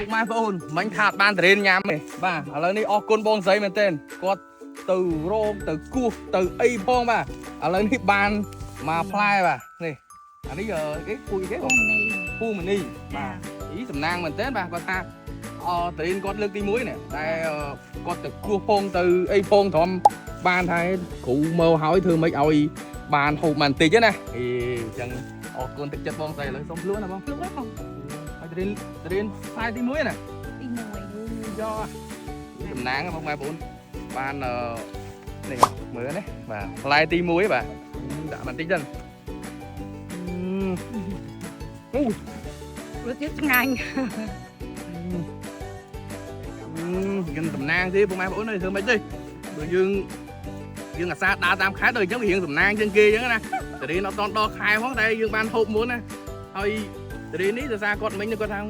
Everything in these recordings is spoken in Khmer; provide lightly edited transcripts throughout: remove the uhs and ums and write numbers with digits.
ពុកម៉ែបងប្អូនមិញខាតបានតរៀនញ៉ាំទេបាទឥឡូវនេះអរគុណបងស្រីមែនទែនគាត់ទៅរោគទៅគោះទៅអីផងបាទឥឡូវនេះបានមកផ្លែបាទនេះអានេះគេពូជគេបង នេះ ពូមនីបាទអីសំណាងមែនទែនបាទគាត់ថាអតរៀនគាត់លើកទី1នេះតែគាត់ទៅគោះផងទៅអីផងត្រឹមបានថាគ្រូមើលហើយធ្វើម៉េចឲ្យបានហូបបានតិចណាអីអញ្ចឹងអរគុណទឹកចិត្តបងស្រីឥឡូវសុំភ្លួនណាបង លក់ហ្នឹងបង ហើយរៀនរៀនផ្សាយទី1ណា ទី1 យកតំណាងបងប្អូនបាននេះមើលនេះបាទផ្លែទី1បាទដាក់បន្តិចទៅអូ រសជាតិឆ្ងាញ់ យើងតំណាងទេបងប្អូនអើយធ្វើម៉េចទេបើយើងយើងអាសាដើរតាមខែដូចអញ្ចឹងវារៀងតំណាងជាងគេអញ្ចឹងណាតរៀនអត់តដល់ខែផងតែយើងបានហូបមុនណាហើយតរៀននេះដោយសារគាត់មិញគាត់ថា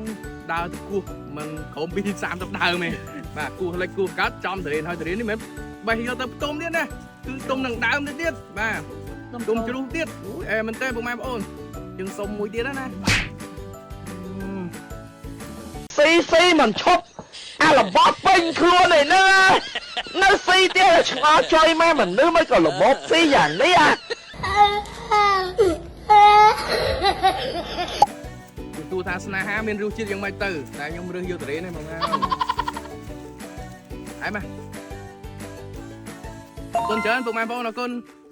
ដើរទៅគោះមិនក្រោមពី30ដើមទេបាទគោះលិចគោះកើតចំតរៀនហើយតរៀននេះមិនបេះយកទៅផ្ទុំទៀតណាគឺទុំនឹងដើមទៅទៀតបាទទុំជ្រុះទៀតអូយអែមែនទេបងប្អូនយើងសុំមួយទៀតណា ស៊ីស៊ីមិនឈប់អារបស់ពេញខ្លួនឯហ្នឹងណានៅស៊ីទៀតឆ្ងល់ចុយម៉ែមនុស្សមិនក៏របបស៊ីយ៉ាងនេះអា គឺទូថាស្នេហាមានរសជាតិយ៉ាងម៉េចទៅតែខ្ញុំរើសយកតរៀនហ្នឹងបងណាហើយមកអរគុណច្រើនពុកម៉ែបងប្អូនអរគុណ។